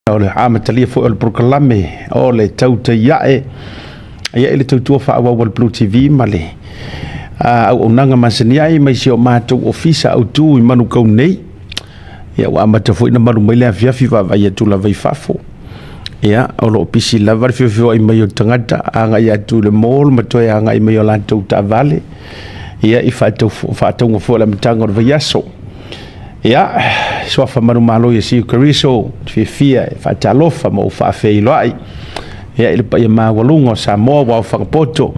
O le amatalia foi o le polokalame o le tautai ae ia i le tautua faaauau a le Blue TV ma le auaunaga masani ai mai si o matou ofisa autu i Manukau nei. Ia ua amata foi ona malu mai le afiafi vaavaai atu lava i fafo. Ia o lo o pisi lava le feofeoai mai o tagata agai atu i le mall ma toe agai mai o latou taavale ia i faatauga foi o le amataga o le vaiaso. Ia, suafa manumalo Iesu Keriso, fiafia e faatalofa ma ou faafeiloai ia i le paia maualuga o Samoa ua aofaga poto.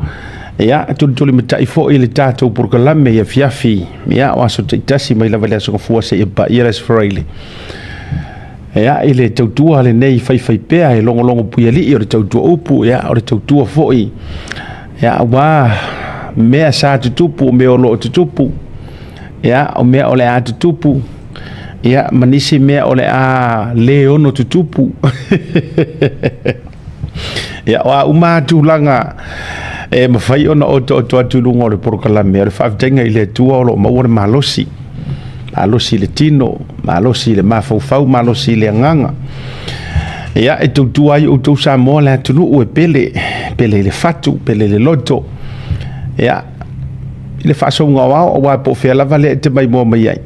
Ia, tulitulimatai foi le tatou polokalame i afiafi, ia, o aso taitasi mai lava i le aso Gafua seia paia le aso Faraile. Ia, i le tautua lenei faifaipea e logologo puialii o le tautua upu, ia, o le tautua foi, ia, aua mea sa tutupu, o mea o lo o tutupu, ia, o mea o le a tutupu, ia, ma nisi mea o le a le ono tutupu. Ia, o a uma lava tulaga e mafai ona otooto atu i luga o le polokalame, o le faafetaiga i le Atua o lo o maua le malosi, malosi i le tino, malosi i le mafaufau, malosi i le agaga. Ia, e tautua ai outou Samoa le atunuu e pele, pele i le fatu, pele i le loto. Ia, i le faasouga o ao, aua po o fea lava lea e te maimoa mai ai.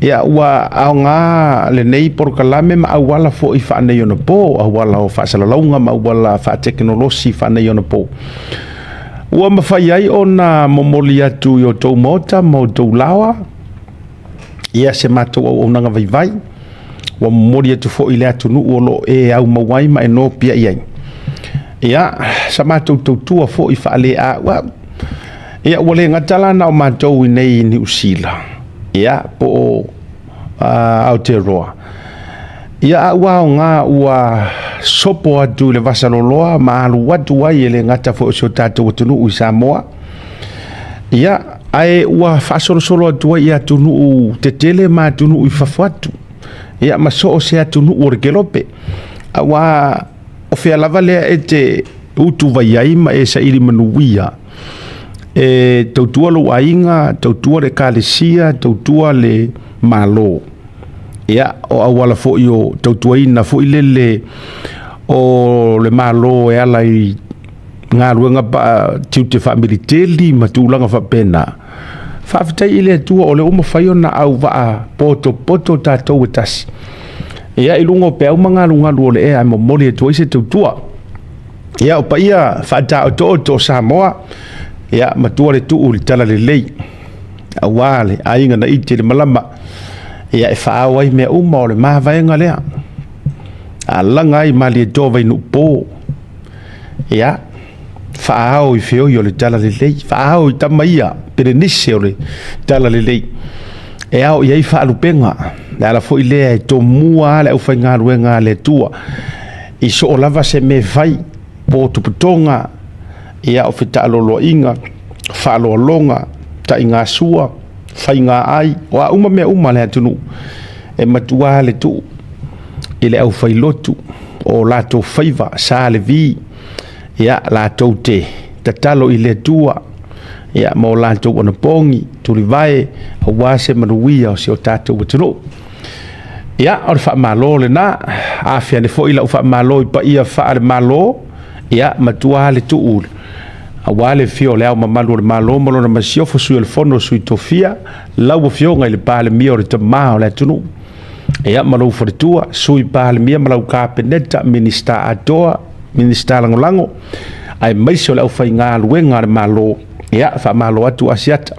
Ia, ua aoga lenei polokalame ma auala foi faaneionapo, auala o faasalalauga ma auala faatekonolosi faaneionapo. Ua mafai ai ona momoli atu i outou maota ma outou laoa ia se matou auaunaga vaivai. Ua momoli atu foi i le atunuu o lo o e aumau ai ma e nopiai ai. Ia, sa matou tautua foi faaleauau. Ia, ua le gata la na o matou i nei i Niu Sila, ia, po o Aotearoa. Ia, a ua aoga ua sopo atu i le vasaloloa ma alu atu ai e le gata foi o si o tatou atunuu i Samoa. Ia, ae ua faasolosolo atu ai i atunuu tetele ma atunuu i fafo atu. Ia, ma so o se atunuu o le kelope. Aua o fea lava lea e te utuvai ai ma e saili manuia, e tautua lou aiga, tautua le ekalesia, tautua le Malo. Ia, o auala foi o tautuaina foi lele o le Malo e ala i galuega tiute faamiliteli ma tulaga faapena. Faafetai i le Atua o lea ua mafai ona auvaa potopoto tatou e tasi. Ia, i luga o peau ma galugalu o le ea e momoli atu ai se tautua. Ia, o paia faataotooto o Samoa, ia, matua le tuu i le talalelei, aua le aiga na ite i le malama, ia, e faaao ai mea uma o le mavaega lea. Alaga ai Malietoa Vainuupo, ia, faaao i feoi o le talalelei, faaao i tama ia Perenise o le talalelei, e ao i ai faalupega. Le ala foi lea e tomua le aufaigaluega a le Atua i soo lava se mea e fai, po o tuputoga, ia o fetaaloloaiga, faaloaloga, taigasua, faiga ai, o a uma mea uma a le atunuu, e matua le tuu i le aufailotu o latou faiva sa le vi, ia latou te tatalo i le Atua, ia ma o latou anapogi, tulivae, aua se manuia o si o tatou atunuu. Ia, o le faamalo lena. Afe ane foi lau faamalo i paia faale-Malo, ia, matua le tuu aua le afio o le Ao Mamalu o le Malo ma lona masiofo, Sui o le Fono, Sui Tofia, lau Afioga i le Palemia o le Tama o le atunuu, ia, ma lou faletua, Sui Palemia ma lau Kapeneta, Minisita atoa, Minisita Lagolago, aemaise o le aufaigaluega a le Malo. Ia, faamalo atu Asiata.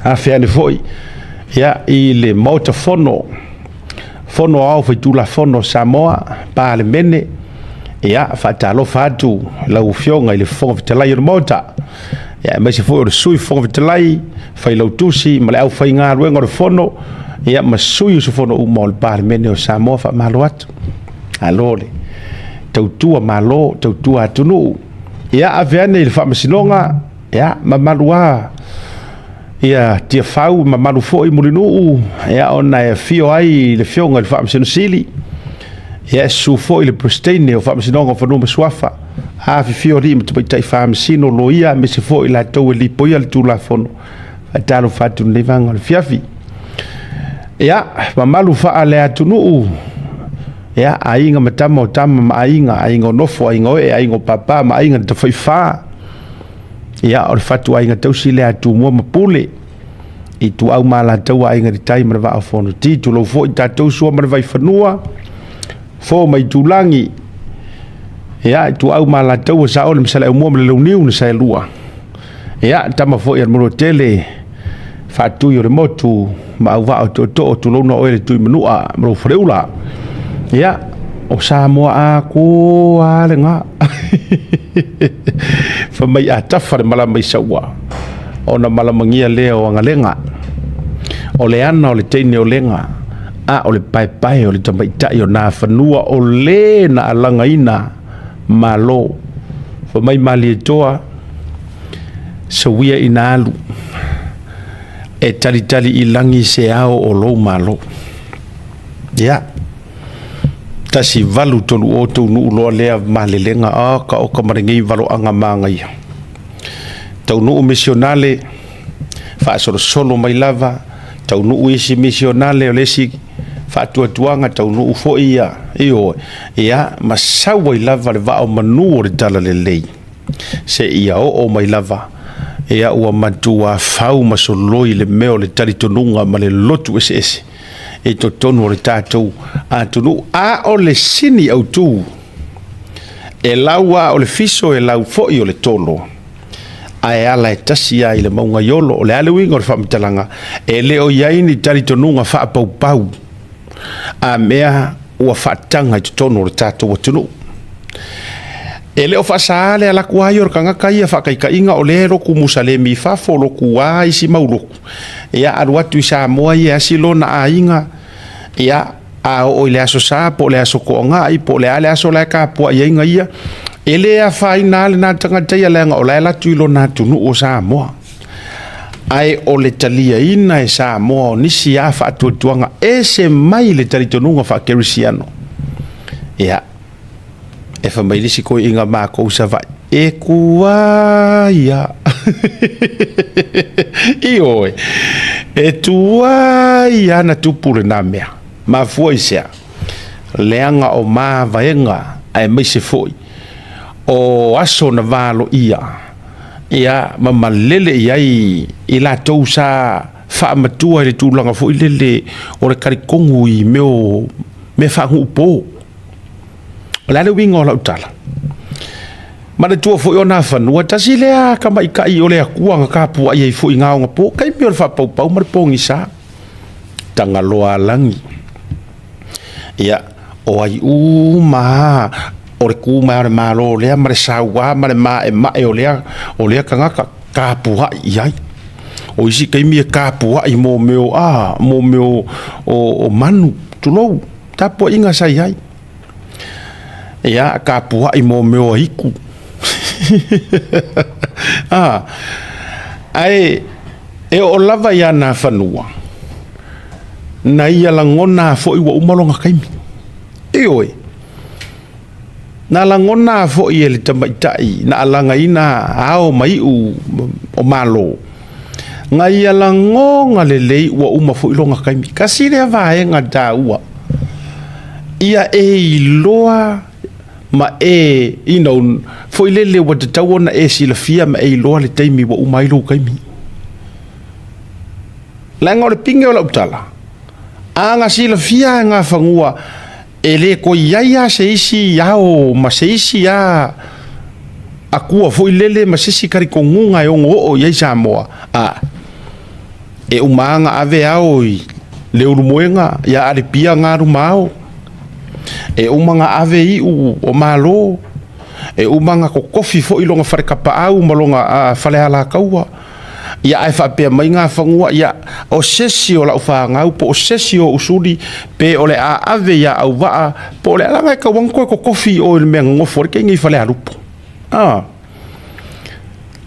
Afe ane foi ia i le Maota Fono, Fono Aoao Faitulafono o Samoa, Palemene, ia, faatalofa atu lau Afioga i le Fofoga Fetalai o le Maota, ia, aemaise foi o le Sui Fofoga Fetalai, Failautusi ma le aufaigaluega o le Fono, ia, ma sui usufono uma o le Palemene o Samoa, faamalo atu. Malo le tautua Malo, tautua atunuu. Ia, ave ane i le Faamasinoga, ia, mamalu lava ia Tiafau, mamalu foi Mulinuu, ia, ona e afio ai le Afioga i le Faamasino Sili, ia, e susu foi le Peresetene o Faamasinoga o Fanua ma Suafa, afifio alii ma tamaitai faamasino, loia, aemaise foi i latou e lipoia le Tulafono. Faatalofa atu i lenei vaega o le afiafi. Ia, mamalu faale-atunuu. Ia, aiga ma tama o tama ma aiga, aiga o nofo, aiga o ee, aiga o papa ma aiga na tafaifa. Ia, o le fatuaiga tausi lea a Tumua ma Pule, Ituau ma Alataua, Aiga i le Tai ma le Vaa o Fonoti. Tulou foi tatou Sua ma le Vaifanua, Fofo ma Aitulagi, ia, Ituau ma Alataua, Saole ma Saleaaumua ma le Launiu na Saelua. Ia, tama foi a le Manuatele, Faatui o le motu ma auvaa o tootoo, tulouna oe le Tuimanua ma lou faleula. Ia, o Samoa atoa lava lena. Fai mai a tafa le malama i Saua, ona malamagia lea o Agalega. O le ana o le teine o Lega, a o le paepae o le tamaitai o Nafanua o le na alagaina Malo. Fai mai Malietoa, Seuia ina alu e talitali i lagi se ao o lou malo. Ia, 1830 taunuu loa lea malelega, oka oka ma lenei valoaga manaia. Taunuu misionale, faasolosolo mai lava, taunuu isi misionale o le isi faatuatuaga, taunuu foi ia, ioe, ia, ma sau ai lava le vaa o manu o le Talalelei. Seia oo mai lava, ia ua matua fau ma soloi le mea o le talitonuga ma le lotu eseese i totonu o le tatou atunuu. A o le sini autu, e lau lava o le fiso, e lau foi o le tolo, ae ala e tasi lava i le mauga i Olo. O le a le uiga o le faamatalaga? E le o i ai ni talitonuga faapaupau a mea ua faataga i totonu o le tatou atunuu. E le o faasaā le alu atu lava ia o le tagata ia faataitaiga o lea e lotu Musalemi i fafo, lotu a isi mau lotu, ia alu atu i Samoa ia e asi lona aiga, ia a oo i le Aso Sa po o le Aso Toonai po o le a le aso la e tapuai ai na ia, e le afaina lava lena tagata ia leaga o la e alu atu i lona atunuu o Samoa. Ae o le taliaina e Samoa o nisi lava faatuatuaga ese mai le talitonuga faakerisiano, ia, e fai mai le isi toeaiina matou i Savaii, e tuai lava. Ioe, e tuai lava na tupu lena mea. Mafua i se a? Leaga o mavaega aemaise foi o aso na valoia ia ma malele i ai i latou sa faamatua i le tulaga foi lele o le talitonu i mea o mea faanuupo. O le a le uiga o lau tala? Manatua foi o Nafanua, tasi lea tamaitai o le Atua na tapuai ai foi i na onapo, taimi o le faapaupau ma le pogisa. Tagaloaalagi. Ia, o ai uma lava o le tu mai o le Malo lea ma le saua ma le maemae o lea, o lea tagata, tapuai i ai. O isi taimi e tapuai mo mea o, a, mo mea o, o, o manu, tulou, tapuaiga sa i ai. Ia, tapuai mo mea o aitu. a, ae e oo lava ia Nafanua, na ia lagona foi ua uma lona taimi. Ioe, na lagona foi e le tamaitai na alagaina ao ma iu o Malo, na ia lagona lelei ua uma foi lona taimi. Kasi lea vaega taua, ia e iloa ma e, you know, foi lele ua tatau ona e silafia ma e iloa le taimi ua uma ai lou taimi. Leaga o le pine o lau tala, a na silafia e Nafanua e le toe i ai lava se isi ao ma se isi lava atua foi lele ma se isi talitonuga e ono oo i ai Samoa, a e uma lava ona ave ao i Leulumoega ia Alipia galuma ao, e uma ona ave iu o Malo, e uma ona totofi foi lona fale tapaau ma lona fale alataua. Ia ae faapea mai Nafanua, ia, o se isi o lau fanau, po o se isi o usuli, pe o le a ave ia Auvaa, po o le a, leaga e tatau lava ona toe totofi i o i le mea nonofo ai le teine i Falealupo. A.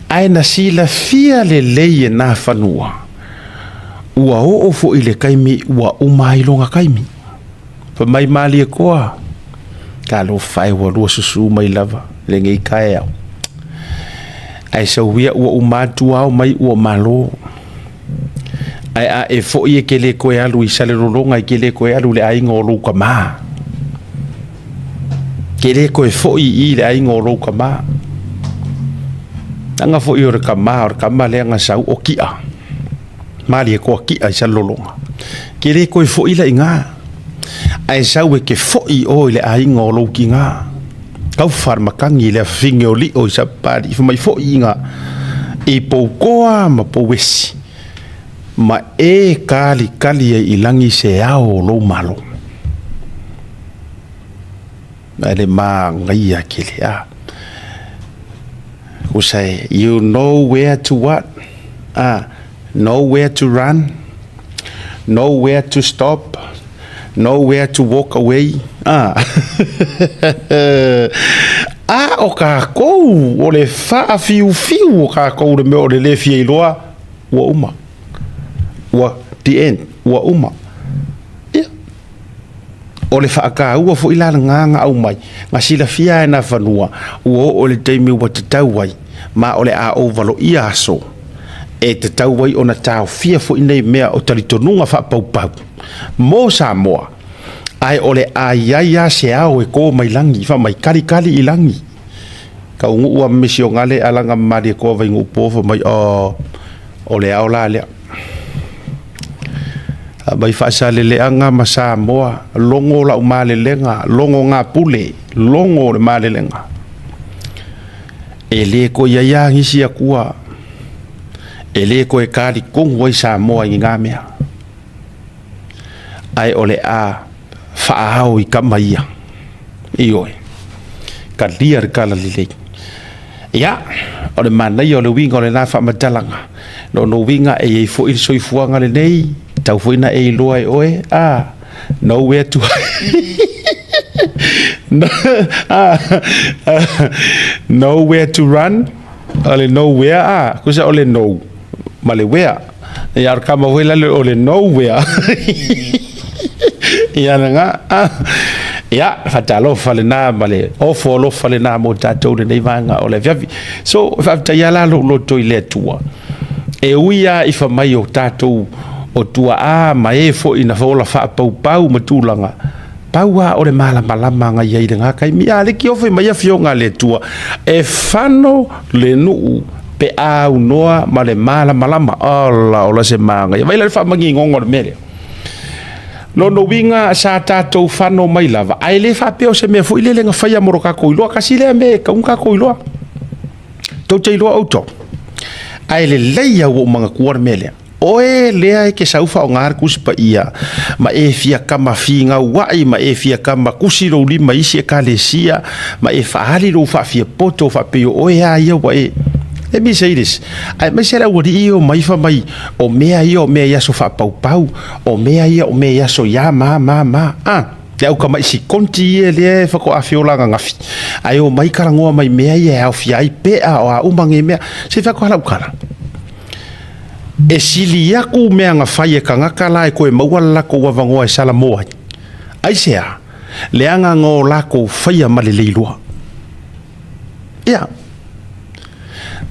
Ae na silafia lelei e Nafanua, ua oo foi i le taimi ua uma ai lona taimi. Fai mai Malietoa, Talofa e ua lua susu mai lava lenei taeao. Ae sau ia ua uma atu ao mai ua malo. Ae a e foi e te le toe alu i Salelologa, e te le toe alu i le aiga o lou tama. Ke le koe foʻi i le aiga o lou kamā. Leaga foi o le kamā, o le kama lea na sau o kiʻa. Malietoa kiʻa i Salelologa. Ke le koe foʻi la iga. Ae sau e ke foʻi oe i le aiga o lou tiga. Taufa le matagi i le afafine o lio i Sapapalii fai mai foʻi iga i Poutoa ma Pouesi ma e kalikali ai i lagi se ao o lou Malo. Ae le manaia tele a. Kusa e, you know where to what? Ah, nowhere to run, nowhere to stop, nowhere to walk away. Ah. A o kākou, o le whaafiufiu o kākou le mea o le le fia iloa, ua uma. Ua, the end, ua uma. Ia. O le faataua foi la lena na aumai, na silafia e Nafanua, ua oo i le taimi ua tatau ai, ma o le a ou valoia aso e tatau ai ona taofia foi nei mea o talitonuga faapaupau mo Samoa, ae o le a i ai lava se ao e kō mai lagi, fai mai kalikali i lagi. Taunuu a misionale alaga ma Malietoa Vainuupo fai mai, oh, o le ao la lea. Mai Faasaleleaga ma Samoa, logo lau malelega, logo ngā pule, logo le malelega. E le koe i ai a nisi atua, e le koe talitonu ai Samoa i ngā mea. Ae o le a faaao i kama ia. Ioe, kalia le talalelei. Ia, o le manaia o le uiga o lena faamatalaga, lona uiga e i ai foi le soifuaga lenei, tau foi na e iloa e oe, a, nowhere to nowhere to run, o le nowhere, a, kusa o le no ma le where. Ia, o le kama foi lale o le nowhere. Ia lena, a. Ia, faatalofa lena ma le ofo alofa lena mo tatou lenei vaega o le afiafi. So, e faafetaia la lou loto i le Atua. E ui lava i fai mai o tatou o tuaa ma e foi na ola faapaupau ma tulaga, pau lava o le malamalama na i ai i lena taimi. A le tiofe mai afioga a le Atua, e fano le nuu pe a aunoa ma le malamalama. Ola, ola se manaia. Vaai la le faamanigoga o le mea lea. Lona uiga sa tatou fano mai lava, ae le faapea o se mea foi lele na faia mo lo tatou iloa. Kasi lea mea e tatau ona tatou iloa. Tou te iloa outou. Ae lelei lava ua ou manatua le mea lea. Oe lea e ke sau faaaoga le Tusi Paia, ma e fia kama finauaʻi, ma e fia kama kusi lou lima i isi ekalesia, ma e faaali lou faafiapoto faapei o oe a ia ua e. Let me say this, aemaise le aualii ia o mai fai mai, o mea ia o mea i aso faapaupau, o mea ia o mea i aso ia ma ma ma. Ah, le au tamaʻi sikonti ia lea e faatoa feola ananafi, ae omai talanoa mai mea ia e aofia ai pea o a uma nei mea. Se i fai atu lava lau tala. E sili aku mea na fai e kangaka la e toe maua le latou avanoa e salamo ai. Aisea? Leaga na o latou faia ma le leiloa. Ia.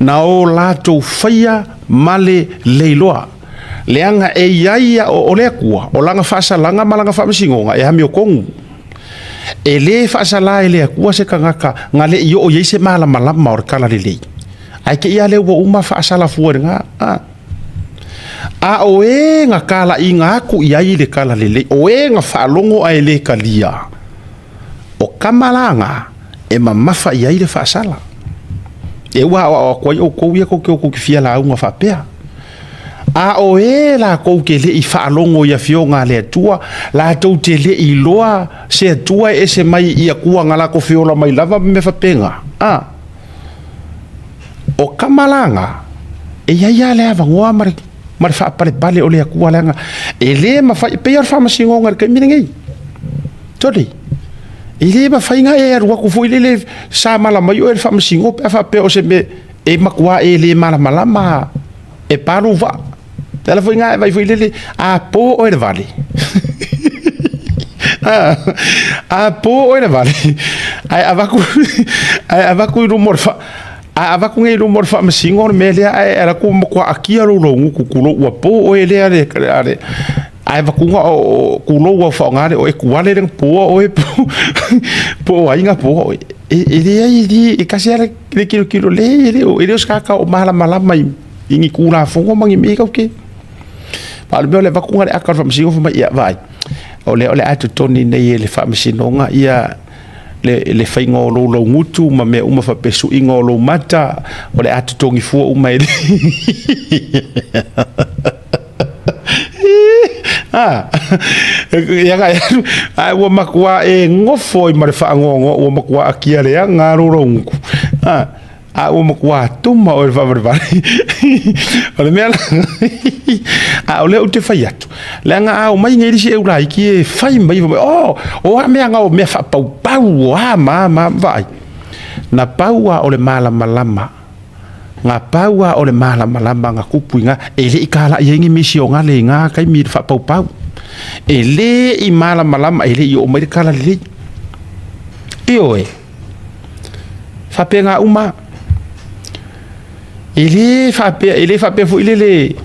Na o latou faia ma le leiloa. Leaga e i ai ia o le Atua, o lana faasalaga ma lana faamasinoga e amiotonu. E le faasala e le Atua se tagata na le i oo i ai se malamalama o le talalelei. Ae te i lava lea ua uma faasala fua i lena. A, a o e na talaiga atu i ai le talalelei, o e na faalogo ae le talia, o kama la na e mamafa i ai le faasala. E ua aoao atu ai outou ia tou te o tou te fia lauga faapea. A o e latou te le i faalogo i afioga a le Atua, latou te le i iloa se Atua e ese mai i Atua na latou feola mai lava ma mea faapena. A, o kama la na, e i ai lava le avanoa ma le, ma le faapalepale o le Atua leaga e le mafai, e pei lava o le faamasinoga i le taimi lenei. Toli, e le mafai ona e alu atu foi lele samala mai oe i le faamasinoga pe a faapea o se mea e matua e le malamalama e pa lou vaa. O le ala foi lena e vaai foi lele, a po oe i le vale, a po oe i le vale, ae avatu, ae avatu i luma o le faa, a avatu nei i luma o le faamasino le mea lea, ae alu atu ua matua akia lou laugutu tulou, ua po oe lea le, a le, Ae vakuga o kulou au faaaoga le o e kuale le poa oe po o ai na poa oe. E leai e le e tasi lava le tilotilo leai e le o se tagata o malamalama i ni Tulafono ma ni mea tatou te. A o le mea o le avatu le ata o le faamasinoga fai mai, ia vaai, o lea o le a totogi nei e le faamasinoga ia le faiga o lou laugutu ma mea uma faapea suiga o lou mata, o le a totogi fua uma e le Ae ua matua e nofo ai ma le faanoanoa ua matua akia leaga lava lou laugutu. A ua matua tuma oe i le faavalevale. O le mea la, a o lea ou te fai atu, leaga a omai nei le isi eulaiti e fai mai, fai mai, oh, o a mea na o mea faapaupau, o a ma a ma a, vaai, na pau lava o le malamalama, na pau lava o le malamalama na tupu i ina, e le i talai ai ni misionale i na taimi i le faapaupau. E le i malamalama, e le i oo mai le tala lelei. Ioe. Faapena uma. E le faapea, e le faapea foi lele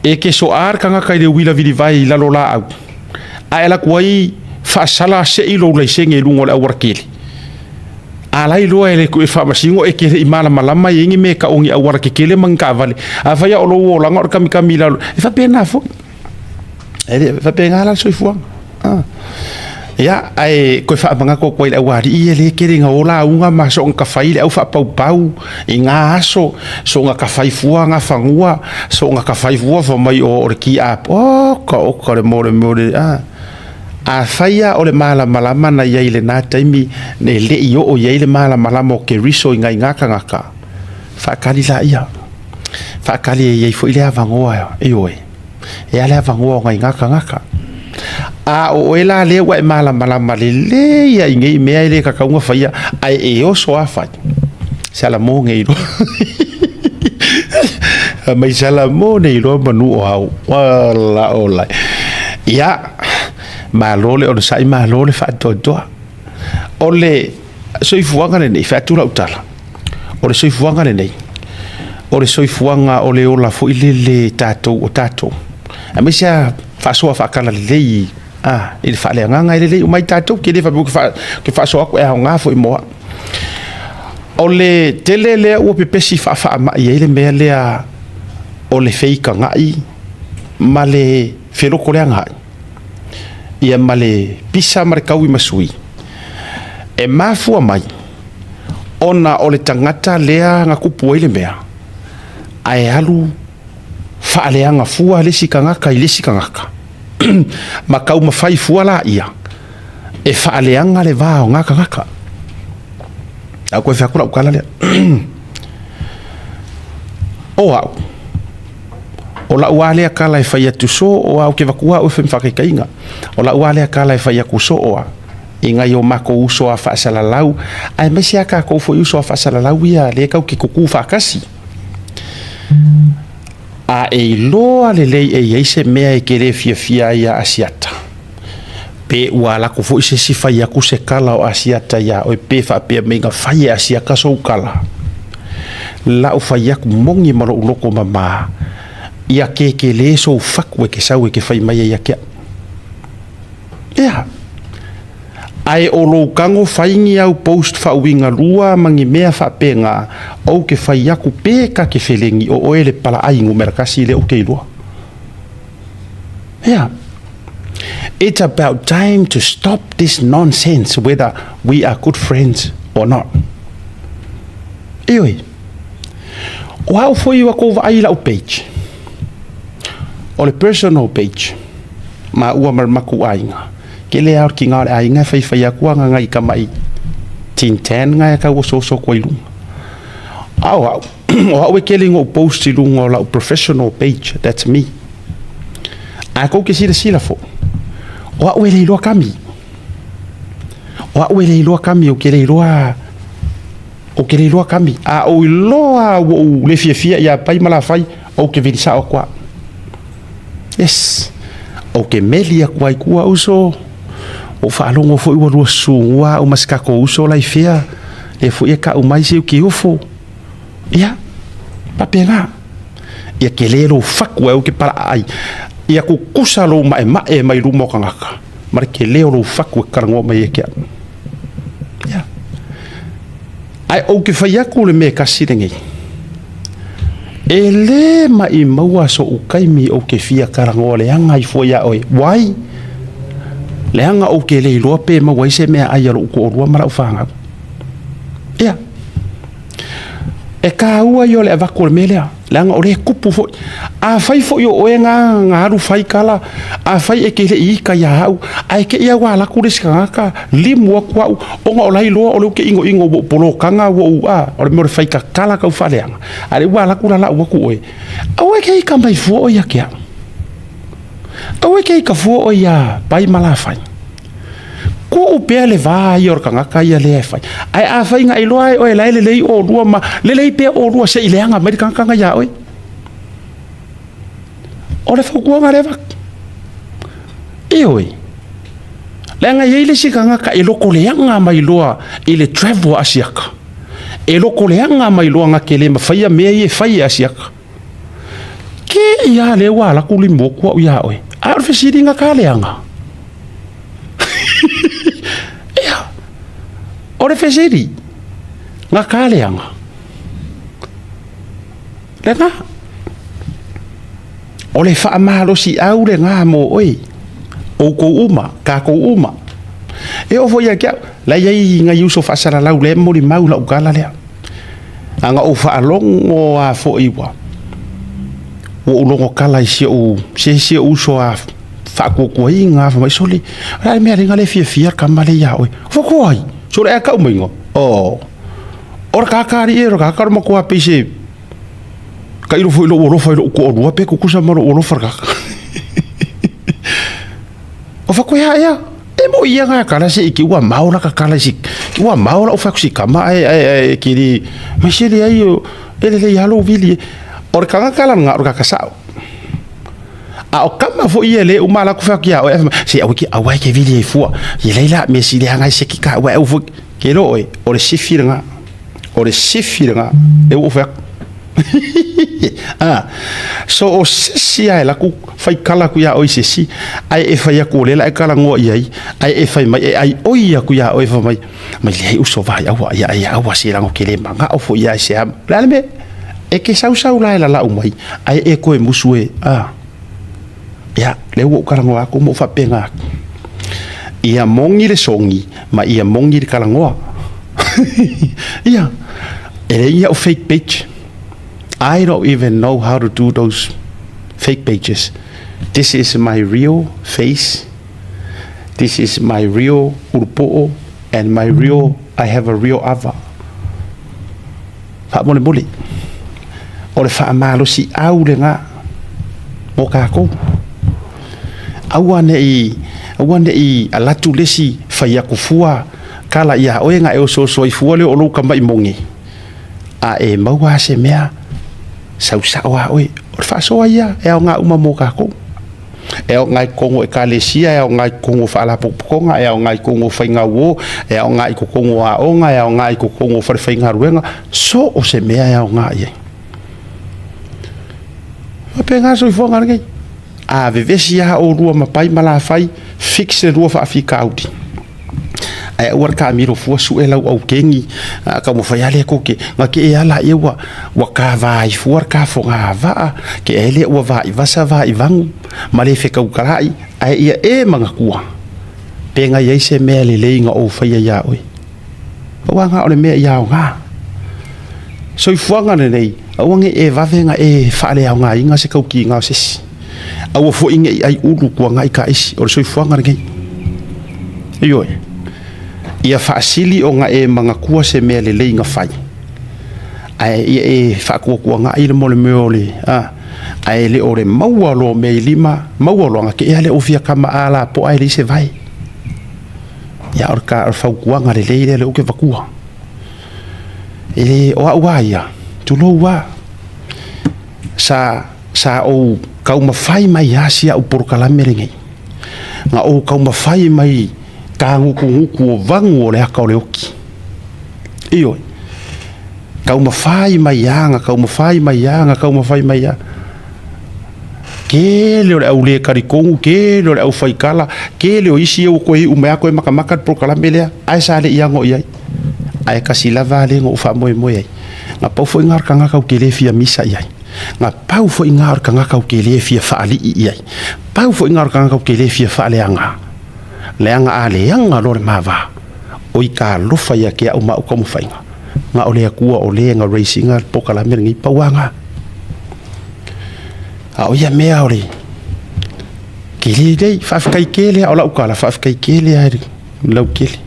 e ke soa le tagata i le uila vilivae i lalo laau, ae alu atu ai faasala sei lou laisene i luga o le aualatele. A la e iloa e le faamasino e te le i malamalama e i ai ni mea e tau o ni auala tetele ma ni taavale. Afai lava o lou olaga o le kamikami i lalo, e faapena foi. E le faapena la le soifuaga. Ah. Ia, ae koe faamanatu atu ai i le aualii ia lea e tele ina o lauga ma soona tafai le au faapaupau i na aso, soona tafai fua na fanua, soona tafai fua fai mai o le ti apo, oka oka le mo le mea o le, ah. Afai lava o le malamalama na i ai i lena taimi, e le i oo i ai le malamalama o Keriso i nai na tagata, faatali laia. Faatali e i ai foi le avanoa, ioe. E a le avanoa o nai na tagata. A o oe la lea ua e malamalama lelei lava i nei mea e le tatau ona faia, ae e oso lava fai, Salamo nei loa. Fai mai Salamo nei loa manu o au. Wala ola. Ia, malo le onosai, malo le faatoatoa. O le soifuaga lenei, fai atu lau tala, o le soifuaga lenei, o le soifuaga o le ola foi lele tatou o tatou. Aemaise lava faasoa faatalalelei i le faaleagaga e lelei uma ai tatou, ke le faapea ou te faasoa atu e aoga foi mo au. O le tele lea ua pepesi faafaamai ai le mea lea o le feikagai ma le felotoleagaai, ia ma le pisa ma le tauimasui, e mafua mai ona o le tagata lea na tupu ai le mea, ae alu faaleaga fua le isi tagata i le isi tagata, ma taumafai fua laia e faaleaga le va o na tagata. A ou toe fai atu lau tala lea. O au, o lau lava lea tala e fai atu soo lava, ou te avatua au e fai ma faataitaiga. O lau lava lea tala e fai atu soo lava i nai o matou uso a faasalalau, aemaise lava tatou foi uso a faasalalau ia lea tatou te tutu faatasi. A e iloa lelei e i ai se mea e te le fiafia ai ia Asiata, pe ua alu atu foi se isi fai atu se tala o Asiata iā oe pe faapea mai na fai e Asiata sou tala, lau fai atu moni ma lou loto mamā, ia kēkelē sou fatu e te sau e te fai mai ai ia te au. Ea. Ae o lou tago fai ni au post faauiga lua ma ni mea faapena, ou te fai atu pe ta te felegi o oe le palaai numera tasi lea ou te iloa. Ea. It's about time to stop this nonsense whether we are good friends or not. Ioe. O au foi ua kou vaai i lau page. O le personal page. Maua ma le matou aiga. Kele lava o le kiga o le aiga e faifai atu aga nai tamai tin tan na e tau osooso atu ai i luga. A o au, o au e kele ina ou post i luga o lau professional page, that's me. A tou te silasila foi, o au e le iloa kami. O au e le iloa kami, ou te le iloa, ou te le iloa kami. A ou iloa ua ou le fiafia ia Pai ma Lafai, ou te vili sao atu au. Yes. Ou te meli atu ai kua uso. Ua ou faalogo foi ua lua sugua au ma si tatou uso la i fea. Lea foi e kau mai se uki ofo. Ia, faapena. Ia kele lou fatu e au ke palaa ai. Ia kukusa lou maemae mai luma o tagata ma le tele o lou fatu e talanoa mai ai ia te au. Ia. Ae ou te fai atu le mea e tasi lenei. E lē maʻimau soʻu taimi ou te fia talanoa leaga ai fua iā oe. Why? Leaga ou te le iloa pe maua ai se meaai a loʻu toalua ma lau fanau. Ia. E tāua ia o le avatu o le mea lea, leaga o lea e tupu foi. Afai foi o oe na na alu fai tala, afai e te le i ita ia au, ae te i a ua alu atu le isi tagata, limu atu au, ona o la e iloa o lea ou te inoino ua ou polokaga ua ou, a, o le mea o le fai tatala tau faaleaga, a o lea ua alu atu la lau atu oe, aua e te ita mai fua oe ia te au. Aua e te ita fua oe iā Pai ma Lafai. Tuu pea le va ia o le tagata ia lea e fai. Ae afai na iloa e oe la e lelei olua ma lelei pea olua se i leaga mai le tagata na iā oe. O le fautuaga lea e avatu. Ioe. Leaga e i ai le isi tagata e loko leaga mai loa i le travel a Asiata. E loko leaga mai loa na te le mafaia mea ia e fai e Asiata. Ke ia lea ua alu atu limu atu au iā oe. A o le fesiliga ka leaga. Ia, o le fesili, na ka leaga. Lena, o le faamalosiau lena mo oe, outou uma, tatou uma. E oo foi ia te au, la e i ai nai uso faasalalau lea e molimau i lau tala lea. A na ou faalogo lava foi ua ou logo tala i si ou se si ou uso a faatuatuaina fai mai, sole, o le a le mea lea le fiafia le tama lea ia oe? Fai ai, sole ae tau mai oh, o le kaka alii e, o le kaka o le matua pei se tailo foi i lou alofa i lou toalua pe tutusa ma lou alofa le kaka. O fakoea ea, e mo ia ngā kala se i ki ua mao la ka kala i si, ki ua mao la u si kama ai ai ai ki li, mai se le ai o, e le le ia lou vili e. O le kanga kala ngā o le kaka sao. A o kama fo ia le uma la ku fa ki a o e se au ki au ai ke vili e fua. I leila me si le hanga se ki ka ua e ufo ke lo oe, o le sifi nga. O le sifi nga e u fa. Ah, so o sesi ae laku fai kala aku iā oe i sesi, ae e fai aku o lea la e kalagoa i ai, ae e fai mai e ai oi aku iā oe fai mai, mai leai uso vai aua ia ia aua se lago ke le mangao fo ia se am. Le a le mea, e ke sausau la e lalau mai, ae e koe musu e, ah. Ia, lea ua ou kalagoa aku ma ou faapena atu. Ia moni le sogi ma ia moni le kalagoa. Ia, e leai au fake page. I don't even know how to do those fake pages. This is my real face. This is my real ulupo'o and my real, I have a real ava. Faamolemole, o le faamalosiau lena mo tatou. Aua ne i, aua ne i alu atu le isi fai atu fua tala iā oe na e osooso ai fua lea o lou tamaʻi mogi, a e maua lava se mea, sau sao lava oe. O le faasoa ia e aoga uma mo tatou. E aoga i totonu o Ekalesia, e aoga i totonu o faalapotopotoga, e aoga i totonu o faigauo, e aoga i totonu o aoga, e aoga i totonu o falefaigaluega, so o se mea e aoga i ai. Faapena le soifuaga lenei. A vevesi lava oulua ma Pai ma Lafai, fix le lua faafitauli. Ae aua le taamilo fua sue lau aukeni, a taumafai lava lea tou te, na te ea laia ua, ua kava ai fua le ta fogavaa, ke ea lea ua vaivasa vaivanu, ma le fetautalai, ae ia e manatua, pe na i ai se mea lelei na ou faia iā oe. Aua na o le mea i aoga. Soifuaga lenei, aua ne i e vave na e faaleaogaina se taukiga o se isi. Aua foi ne i aiulu kuagai ka isi, o le soifuaga lenei. Ioe, ia faasili ona e manatua se mea lelei na fai, ae ia e faatuatuagai le mo le mea o le, a, ae le o le maua loa o mea i lima, maua loa na te ea lea ua fia kama a lapoa e leai se vae. Ia, o le, o le fautuaga lelei lea lea ou te avatua. E le, o au lava ia, tulou lava, sa Sa ou taumafai mai lava si au polokalame lenei. Na ou taumafai mai tagutugutu o vagu o le aka o le oki. Ioe. Taumafai mai lava, na taumafai mai lava, na taumafai mai lava. Tele o le au le talitonu, tele o le au faikala, tele o isi ia ua toe iu mai lava toe matamata le polokalame lea, ae sa le i ano i ai. Ae tasi lava lea na ou faamoemoe ai, na pau foi lena o le tagata ou te le fia misa i ai, na pau foi lena o le tagata ou te le fia faalii i ai, pau foi lena o le tagata ou te le fia faaleaga, leaga a leaga loa le ma va, oi talofa ia te au ma au taumafaiga, na o le Atua o le na raise ina le polokalame lenei, pau lava lena. A o ia mea o le tele lelei, faafetai tele lava, o lau tala, faafetai tele lava i le lautele.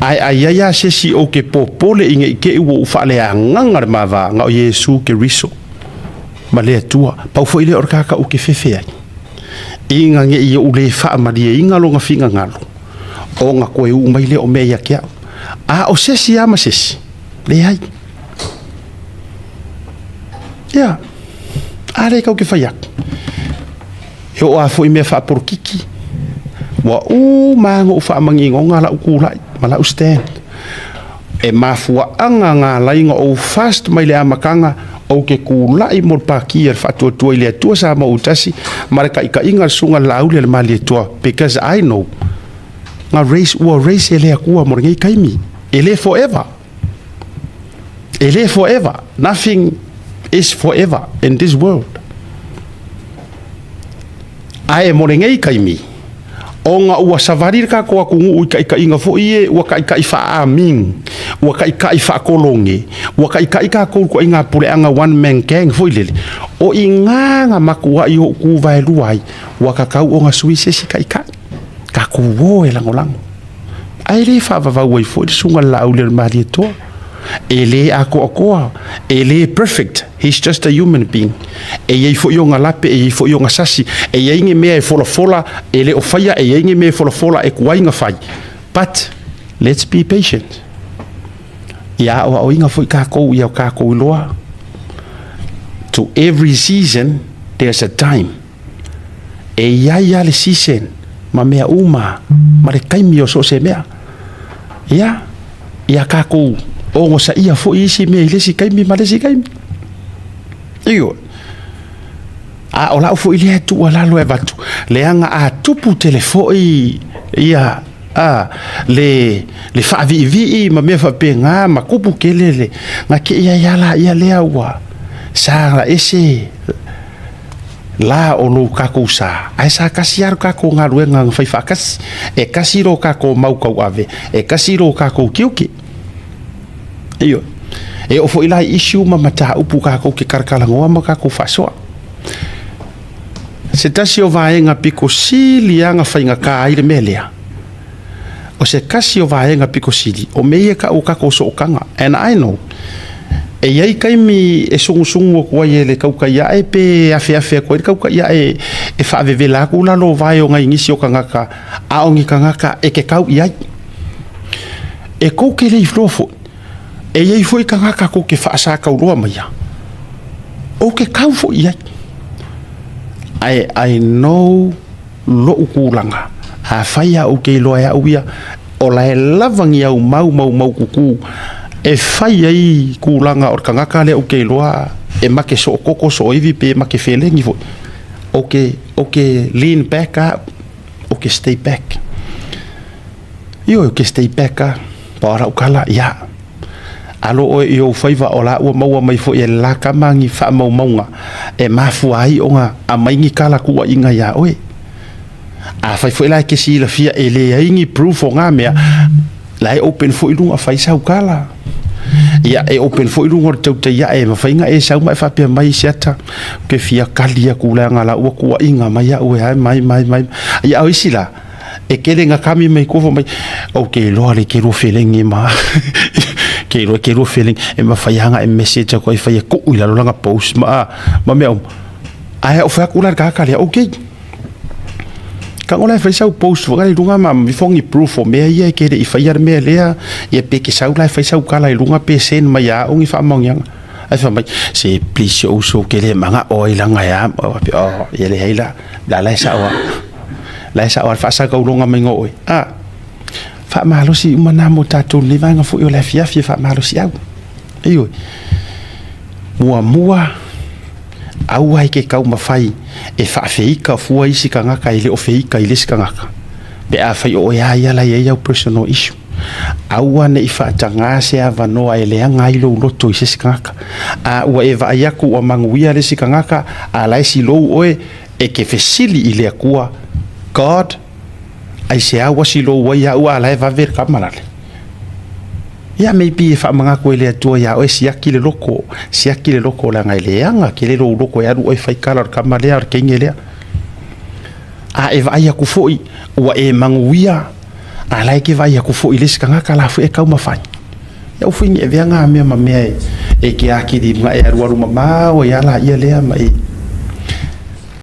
Ae a i ai lava se isi ou te popole ina i te i ua ou faaleagaga le ma va, na o Iesu Keriso ma le Atua, pau foi lea o le tagata ou te fefe ai, ina ne i ou le faamalieina lona finagalo, ona toe uu mai lea o mea ia te au. A o se isi lava ma se isi, leai. Ia, a lea tatou te fai atu, e oo lava foi i mea faapolokiki, ua uma lava ona ou faamaninoga lau tulai ma lau stand. E mafuaaga na ala ai ona ou fast mai le amataga ou te tulai mo le Pati a le Faatuatua i le Atua Samoa ua Tasi ma le taitaiga a le Susuga i le Laauli a le Malietoa because I know na raise, ua raise e le Atua mo lenei taimi, e le forever. E le forever. Nothing is forever in this world. Ae mo lenei taimi, ona ua savali le tatou atunuu i taitaiga foi ie ua taitai faa-Amin, ua taitai faa-Kolone, ua taitai tatou i ituaiga puleaga one man gang foi lele, o i ina na matuai ou tu vaelua ai, ua tatau ona sui se isi taitai. Tatou o e lagolago. Ae le faavavau ai foi le susuga i le Laauli o le Malietoa. E le atoatoa, e le perfect, he's just a human being. E i ai foi ona lape, e i ai foi ona sasi, e i ai ni mea e folafola e le o faia, e i ai ni mea e folafola e tuai na fai. But let's be patient. Ia aoaoina foi tatou ia o tatou iloa. To every season there's a time. E i ai lava le season ma mea uma ma le taimi o so o se mea. Ia, ia tatou ogosaia foi isi mea i le isi taimi ma le isi taimi. Ioe. A o lau foi lea tuualalo e avatu, leaga a tupu tele foi ia a le le faaviivii ma mea faapena ma tupu tele le na te i ai lava laia lea ua sa ese la o lo tatou sa, ae sa tasi lava lo tatou galuega na fai faatasi. E tasi lo tatou mau tauave, e tasi lo tatou tiute. Ioe. E oo foi la i issue ma mataupu tatou te talatalanoa ma tatou faasoa. Se tasi o vaega pito sili lava na faigata ai le mea lea, o se tasi o vaega pito sili, o mea ia e tau o tatou sootaga. And I know, e i ai taimi e sugusugu atu ai e le tautai ae pe afeafe atu ai le tautai ae e faavevela atu lalo o vae o nai nisi o tagata, a o ni tagata e te tau i ai. E tou te le iloa foi, e i ai foi tagata tou te faasatauloa maia, ou te tau foi i ai. Ae I know lo'u tulaga, afai lava ou te iloa e au ia, o la e lava ni au mau maumaututu e fai ai tulaga o le tagata lea ou te iloa e make sookoko sooiwi pe make felegi foi, ou te, ou te lean back lava au, ou te stay back. Ioe, ou te stay back lava. Pau lava lau tala, ia, alo oe i ou faiva o la ua maua mai foi e le la tama ni faamaumauga e mafua ai ona aumai ni tala tuuaiga iā oe. Afai foi la e te silafia e leai ni proof o na mea, la e open foi luga fai sau tala. Ia, e open foi luga o le tautai ae e mafai ona e sau ma e faapea mai se ata, ou te fia kali atu leaga la ua tuuaiga mai au e ai mai mai mai. Ia, a o isi la, e tele ina kami mai tua fai mai, ou te iloa le te lua felegi ma ke iloa te lua felegi e mafai lava ona e message atu ai fai e tuu i lalo lana post ma, ma mea uma. Ae ou fai atu la i le tagata lea, okay, tago la e fai sau post foi lea i luga ma ifo ni proof o mea ia e te le i faia le mea lea, ia pe te sau la e fai sau tala i luga pe send mai ia au ni faamaoniaga. Ae fai mai, se please si ou uso ou te le manao ai leaga e a, oh, ia leai la, la la e sao lava. La e sao lava le faasakauloga mai o oe. A, faamalosi uma nā mo tatou lenei vaega foi o le afiafi e faamalosiau. Ioe. Muamua, Aua e te taumafai e faafeika fua isi tagata e le o feika i le isi tagata pe afai o oe lava ia la e i ai au personal issue. Aua ne i faataga se avanoa e leaga ai lou loto i se isi tagata. A ua e vaai atu ua manuia le isi tagata a la e silou oe, e te fesili i le Atua, God, aisea ua silou ai au a la e vave le tama lale? Ia maybe e faamanatu e le Atua iā oe, siaki le loto, siaki le loto leaga e leaga tele lou loto e alu oe fai tala o le tama lea o le teine lea. A e vaai atu foi ua e manuia, a la e te vaai atu foi i le isi tagata la foi e taumafai. Ia aua foi ne i avea na mea ma mea e te atili ma e alualu mamao ai lava laia lea ma e.